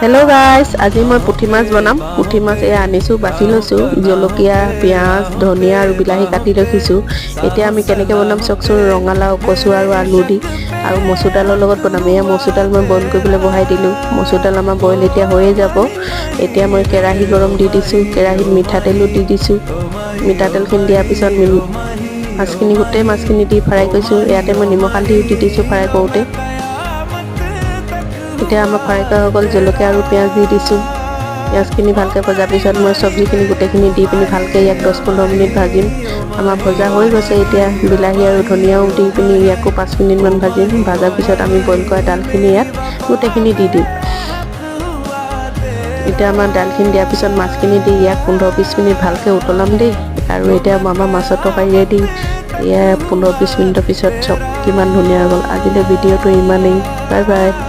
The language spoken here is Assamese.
হেল্ল' গাইছ, আজি মই পুঠি মাছ বনাম। পুঠি মাছ এয়া আনিছোঁ, বাছি লৈছোঁ। জলকীয়া, পিঁয়াজ, ধনিয়া আৰু বিলাহী কাটি ৰাখিছোঁ। এতিয়া আমি কেনেকৈ বনাম চাওকচোন। ৰঙালাও, কচু আৰু আলু দি আৰু মচুৰ দালৰ লগত বনাম। এয়া মচুৰ দাল মই বইল কৰিবলৈ বহাই দিলোঁ। মচুৰ দাল আমাৰ বইল এতিয়া হৈয়ে যাব। এতিয়া মই কেৰাহী গৰম দি দিছোঁ। কেৰাহীত মিঠাতেলো দি দিছোঁ। মিঠাতেলখিনি দিয়াৰ পিছত মাছখিনি, গোটেই মাছখিনি দি ফ্ৰাই কৰিছোঁ। ইয়াতে মই নিমখ, হালধিও দি দিছোঁ ফ্ৰাই কৰোঁতে। এতিয়া আমাৰ ফ্ৰাই কৰা হৈ গ'ল। জলকীয়া আৰু পিঁয়াজ দি দিছোঁ। পিঁয়াজখিনি ভালকৈ ভজাৰ পিছত মই চব্জিখিনি গোটেইখিনি দি পিনি ভালকৈ ইয়াক 10-15 মিনিট ভাজিম। আমাৰ ভজা হৈ গৈছে। এতিয়া বিলাহী আৰু ধনিয়াও দি পিনি ইয়াকো 5 মিনিটমান ভাজিম। ভজাৰ পিছত আমি বইল কৰা দালখিনি ইয়াত গোটেইখিনি দি দিম। এতিয়া আমাৰ দালখিনি দিয়াৰ পিছত মাছখিনি দি ইয়াক 15-20 মিনিট ভালকৈ উতলাম দেই। আৰু এতিয়া আমাৰ মাছৰ তৰকাৰী ৰেডি। এয়া 15-20 মিনিটৰ পিছত চাওক কিমান ধুনীয়া হৈ গ'ল। আজিলৈ ভিডিঅ'টো ইমানেই। Bye bye.